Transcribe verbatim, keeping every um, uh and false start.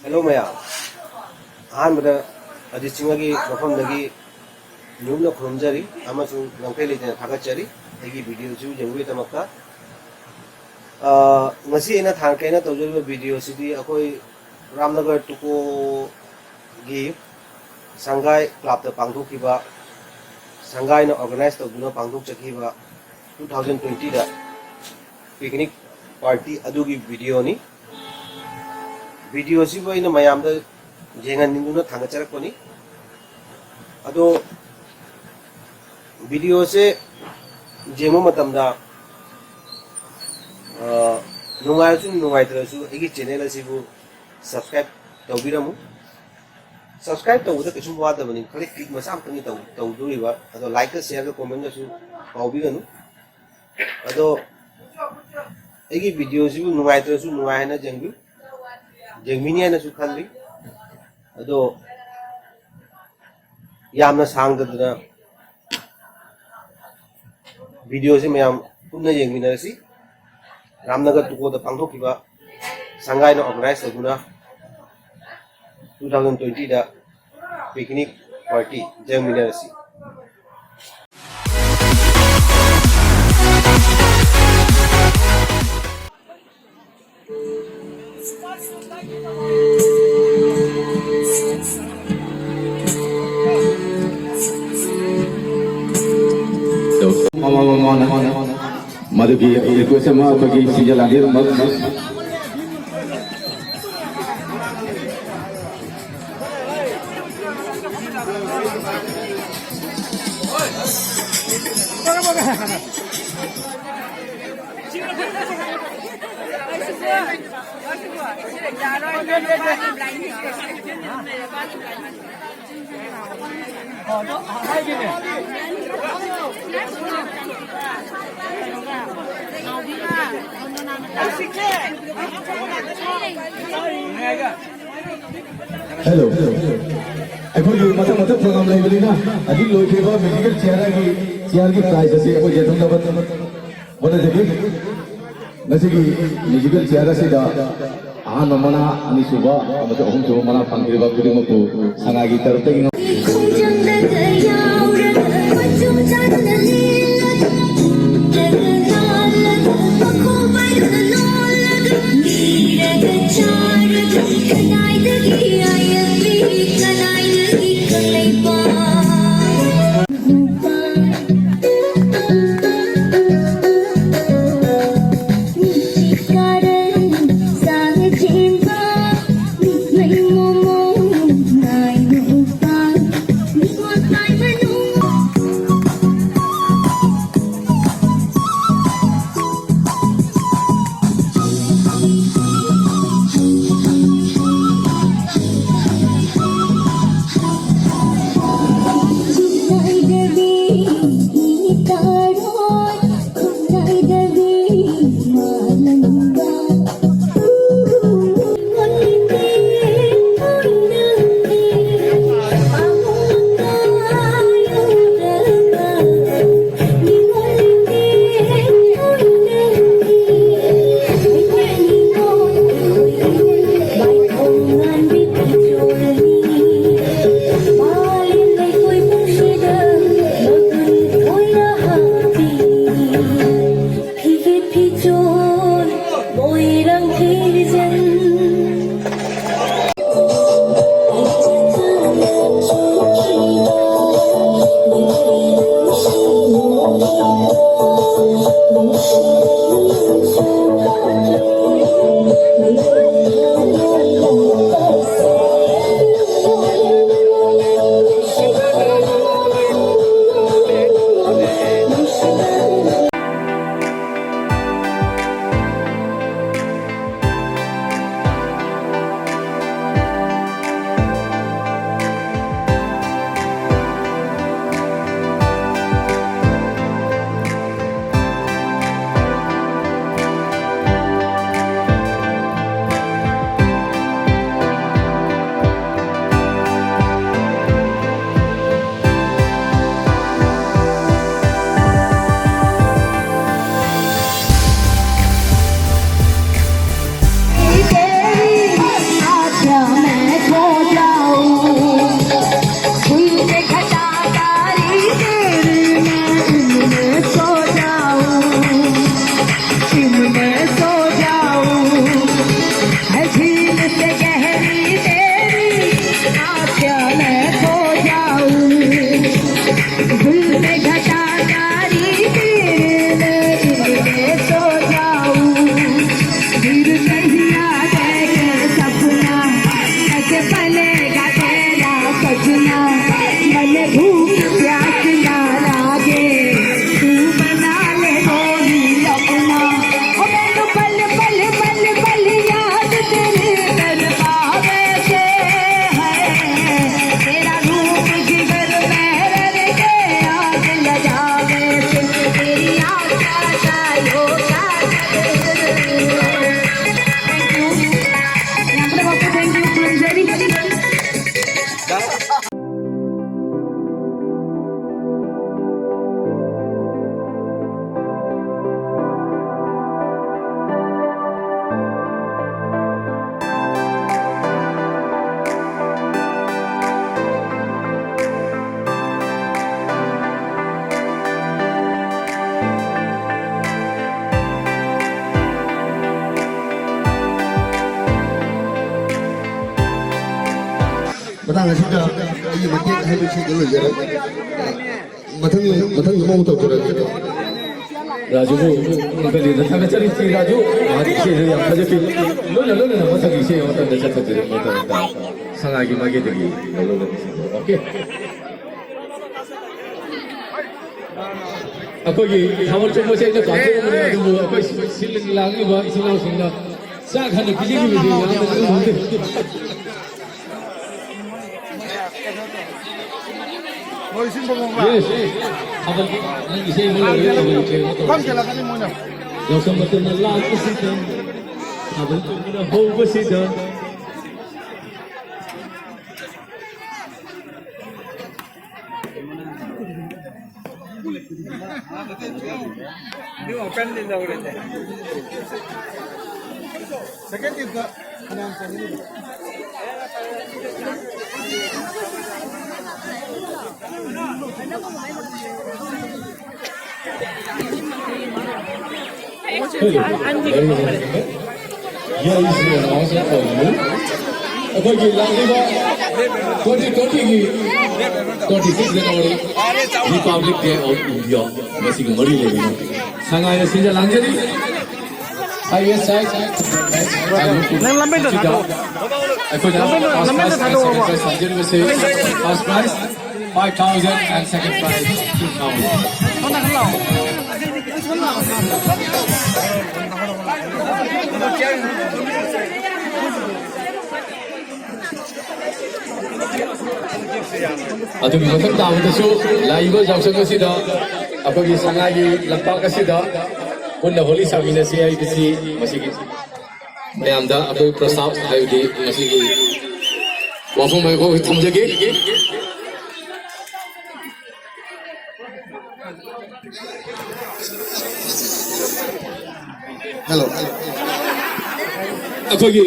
Hello ꯃꯌꯥꯝ, ꯑꯍꯥꯟꯕꯗ ꯑꯖꯤꯠ ꯁꯤꯡꯍꯒꯤ ꯃꯐꯝꯗꯒꯤ ꯅꯤꯌꯨꯝꯅ ꯈꯨꯔꯨꯝꯖꯔꯤ ꯑꯃꯁꯨꯡ ꯉꯝꯈꯩ ꯂꯩꯇꯅ ꯊꯥꯒꯠꯆꯔꯤ ꯑꯩꯒꯤ ꯚꯤꯗꯤꯑꯣꯁꯨ ꯌꯦꯡꯕꯒꯤꯗꯃꯛꯇ꯫ ꯑ, ꯉꯁꯤ ꯑꯩꯅ ꯊꯥꯔꯛꯀꯦꯅ ꯇꯧꯖꯔꯤꯕ ꯚꯤꯗꯤꯑꯣꯁꯤꯗꯤ ꯑꯩꯈꯣꯏ ꯔꯥꯝꯅꯒꯔ ꯇꯨꯀꯣꯒꯤ ꯁꯪꯒꯥꯏ ꯀ꯭ꯂꯕꯇ ꯄꯥꯡꯊꯣꯛꯈꯤꯕ, ꯁꯪꯒꯥꯏꯅ ꯑꯣꯔꯒꯅꯥꯏꯖ ꯇꯧꯗꯨꯅ ꯄꯥꯡꯊꯣꯛꯆꯈꯤꯕ two thousand twenty ꯗ ꯄꯤꯛꯅꯤꯛ ꯄꯥꯔꯇꯤ ꯑꯗꯨꯒꯤ ꯚꯤꯗꯤꯑꯣꯅꯤ꯫ ꯚꯤꯗꯤꯑꯣꯁꯤꯕꯨ ꯑꯩꯅ ꯃꯌꯥꯝꯗ ꯌꯦꯡꯍꯟꯅꯤꯡꯗꯨꯅ ꯊꯥꯡꯒꯠꯆꯔꯛꯄꯅꯤ꯫ ꯑꯗꯣ ꯚꯤꯗꯤꯑꯣꯁꯦ ꯌꯦꯡꯕ ꯃꯇꯝꯗ, ꯑ, ꯅꯨꯡꯉꯥꯏꯔꯁꯨ ꯅꯨꯡꯉꯥꯏꯇ꯭ꯔꯁꯨ ꯑꯩꯒꯤ ꯆꯦꯅꯦꯜ ꯑꯁꯤꯕꯨ ꯁꯕꯁꯀ꯭ꯔꯥꯏꯕ ꯇꯧꯕꯤꯔꯝꯃꯨ꯫ ꯁꯕꯁꯀ꯭ꯔꯥꯏꯕ ꯇꯧꯕꯗ ꯀꯩꯁꯨꯝ ꯋꯥꯗꯕꯅꯤ, ꯈꯔ ꯀ꯭ꯂꯤꯛ ꯃꯆꯥ ꯑꯃꯇꯪꯗꯤ ꯇꯧ-, ꯇꯧꯗꯣꯔꯤꯕ꯫ ꯑꯗꯣ ꯂꯥꯏꯛꯀ ꯁꯤꯌꯔꯒ ꯀꯣꯃꯦꯟꯒꯁꯨ ꯀꯥꯎꯕꯤꯒꯅꯨ꯫ ꯑꯗꯣ ꯑꯩꯒꯤ ꯚꯤꯗꯤꯑꯣꯁꯤꯕꯨ ꯅꯨꯡꯉꯥꯏꯇ꯭ꯔꯁꯨ ꯅꯨꯡꯉꯥꯏ ꯍꯥꯏꯅ ꯌꯦꯡꯕꯤꯌꯨ, ꯌꯦꯡꯕꯤꯅꯤ ꯍꯥꯏꯅꯁꯨ ꯈꯜꯂꯤ꯫ ꯑꯗꯣ ꯌꯥꯝꯅ ꯁꯥꯡꯗꯗꯅ ꯚꯤꯗꯤꯑꯣꯁꯤ ꯃꯌꯥꯝ ꯄꯨꯟꯅ ꯌꯦꯡꯃꯤꯟꯅꯔꯁꯤ꯫ ꯔꯥꯝꯅꯒꯔ ꯇꯨꯀꯣꯗ ꯄꯥꯡꯊꯣꯛꯈꯤꯕ ꯁꯪꯒꯥꯏꯅ ꯑꯣꯔꯒꯅꯥꯏꯖ ꯇꯧꯗꯨꯅ two thousand twenty ꯗ ꯄꯤꯛꯅꯤꯛ ꯄꯥꯔꯇꯤ ꯌꯦꯡꯃꯤꯟꯅꯔꯁꯤ꯫ ꯃꯃꯥ ꯃꯃꯥꯅ ꯃꯗꯨꯒꯤ ꯔꯤꯀ꯭ꯋꯦꯁ ꯑꯃ ꯑꯩꯈꯣꯏꯒꯤ ꯁꯤꯖ ꯂꯥꯟꯖꯦꯜꯃꯛ ꯍꯦꯜꯂꯣ꯫ ꯑꯩꯈꯣꯏꯒꯤ ꯃꯊꯪ ꯃꯊꯪ ꯄ꯭ꯔꯣꯒ꯭ꯔꯥꯝ ꯂꯩꯕꯅꯤꯅ ꯍꯧꯖꯤꯛ ꯂꯣꯏꯈ꯭ꯔꯤꯕ ꯃ꯭ꯌꯨꯖꯤꯀꯦꯜ ꯆꯤꯌꯔꯒꯤ, ꯆꯤꯌꯔꯒꯤ ꯄ꯭ꯔꯥꯏꯖ ꯑꯁꯤ ꯑꯩꯈꯣꯏ ꯌꯦꯟꯊꯣꯛꯅꯕ ꯍꯣꯠꯅꯖꯒꯦ꯫ ꯉꯁꯤꯒꯤ ꯃ꯭ꯌꯨꯖꯤꯀꯦꯜ ꯆꯤꯌꯔ ꯑꯁꯤꯗ ꯑꯍꯥꯟꯕ ꯃꯅꯥ, ꯑꯅꯤꯁꯨꯕ ꯑꯃꯁꯨꯡ ꯑꯍꯨꯝꯁꯨꯕ ꯃꯅꯥ ꯐꯪꯈꯤꯕ ꯈꯨꯗꯤꯡꯃꯛꯄꯨ ꯁꯉꯥꯏꯒꯤ ꯇꯔꯨꯛꯇꯒꯤ ꯉꯝ- ꯈꯣꯡꯖꯪꯗꯒ ꯌꯥꯎꯔꯒ ꯃꯆꯨꯝ ꯆꯥꯗꯨꯅ ꯂꯦꯜꯂꯒ ꯂꯥꯜꯂꯒ ꯃꯈꯣꯡ ꯄꯥꯏꯗꯨꯅ ꯅꯣꯜꯂꯒ ꯅꯤꯔꯒ ꯆꯥꯔꯒ ꯀꯗꯥꯏꯗꯒꯤ ꯑꯌꯛꯄꯤ ꯀꯗꯥꯏꯗꯒꯤ ꯀꯪꯂꯩꯄꯥꯛ ꯃꯇꯥꯡ ꯑꯁꯤꯗ ꯑꯩꯒꯤ ꯃꯇꯦꯡ ꯍꯥꯏꯕꯁꯤꯗ ꯂꯣꯏꯖꯔꯦ꯫ ꯃꯊꯪ, ꯃꯊꯪꯗ ꯑꯃꯨꯛ ꯇꯧꯖꯔꯛꯑꯒꯦ꯫ ꯔꯥꯖꯨꯕꯨ ꯀꯔꯤꯗ ꯊꯥꯒꯠꯆꯔꯤ? ꯁꯤ ꯔꯥꯖꯨ, ꯃꯍꯥꯛꯀꯤ ꯏꯁꯩꯗꯨ ꯌꯥꯝ ꯐꯖꯈꯤ꯫ ꯂꯣꯏꯅ, ꯂꯣꯏꯅꯅ ꯃꯊꯪꯒꯤ ꯏꯁꯩ ꯑꯃꯇꯪꯗ ꯆꯠꯊꯗꯣꯏꯔꯦ꯫ ꯃꯇꯝ ꯁꯉꯥꯏꯒꯤ ꯃꯥꯏꯀꯩꯗꯒꯤ ꯂꯧꯔꯒ ꯏꯁꯩꯗꯣ꯫ ꯑꯣꯀꯦ꯫ ꯑꯩꯈꯣꯏꯒꯤ ꯊꯥꯕꯜ ꯆꯣꯡꯕꯁꯦ ꯑꯩꯅ ꯄꯥꯝꯖꯔꯨꯕꯅꯤ, ꯑꯗꯨꯕꯨ ꯑꯩꯈꯣꯏ ꯁꯤꯜ ꯂꯥꯡꯂꯤꯕ ꯏꯆꯤꯜ ꯏꯅꯥꯎꯁꯤꯡꯅ ꯆꯥꯛ ꯍꯥꯟꯅ ꯄꯤꯖꯈꯤꯕꯁꯤ ꯌꯥꯝꯅ ꯅꯨꯡꯉꯥꯏꯖꯩ꯫ ꯃꯣꯏ ꯁꯤꯟꯕ ꯃꯑꯣꯡꯗ ꯌꯦꯁ꯫ ꯊꯥꯕꯜ, ꯅꯪ ꯏꯁꯩ ꯑꯃ ꯂꯩꯔꯦ, ꯊꯥꯕꯜ ꯏꯁꯩ ꯑꯃ ꯇꯧꯔꯁꯤ꯫ ꯐꯝ ꯆꯠꯂꯛꯀꯅꯤ ꯃꯣꯏꯅ꯫ ꯌꯥꯎꯁꯪ ꯃꯇꯝꯅ ꯂꯥꯛꯄꯁꯤꯗ, ꯊꯥꯕꯜ ꯆꯣꯡꯕꯅ ꯍꯧꯕꯁꯤꯗ꯫ Second team ꯗ ꯐꯅꯌꯥꯝ ꯆꯪꯉꯤ꯫ Here is the announcement for you. ꯑꯩꯈꯣꯏꯒꯤ ꯂꯥꯛꯂꯤꯕ twenty twenty ꯒꯤ twenty six January Republic Day of India ꯃꯁꯤꯒ ꯃꯔꯤ ꯂꯩꯅꯅ ꯁꯉꯥꯏꯅ ꯁꯤꯟꯖ ꯂꯥꯡꯖꯔꯤ꯫ Highest side, ꯅꯪ ꯂꯝꯕꯦꯟꯗ ꯊꯥꯗꯣꯛꯑꯣ꯫ ꯑꯩꯈꯣꯏꯅ ꯂꯝꯕꯦꯟꯗ, first ꯂꯝꯕꯦꯟꯗ prize and second ꯊꯥꯗꯣꯛꯑꯣꯕ꯫ Prize ꯊꯝꯖꯔꯤꯕꯁꯦ, first prize five thousand and second prize two thousand꯫ ꯁꯣꯝꯗ ꯈꯔ ꯂꯥꯛꯑꯣ꯫ ꯑꯗꯨꯒꯤ ꯃꯊꯪ ꯇꯥꯕꯗꯁꯨ ꯂꯥꯛꯏꯕ ꯌꯥꯎꯁꯪ ꯑꯁꯤꯗ ꯑꯩꯈꯣꯏꯒꯤ ꯁꯉꯥꯏꯒꯤ ꯂꯝꯄꯥꯛ ꯑꯁꯤꯗ ꯄꯨꯟꯅ ꯍꯣꯂꯤ ꯁꯥꯃꯤꯟꯅꯁꯤ ꯍꯥꯏꯕꯁꯤ ꯃꯁꯤꯒꯤ ꯃꯌꯥꯝꯗ ꯑꯩꯈꯣꯏ ꯄ꯭ꯔꯁꯇꯥꯕ ꯍꯥꯏꯕꯗꯤ ꯃꯁꯤꯒꯤ ꯋꯥꯐꯝ ꯍꯥꯏꯕ ꯑꯩꯈꯣꯏ ꯊꯝꯖꯒꯦ꯫ Hello. ꯑꯩꯈꯣꯏꯒꯤ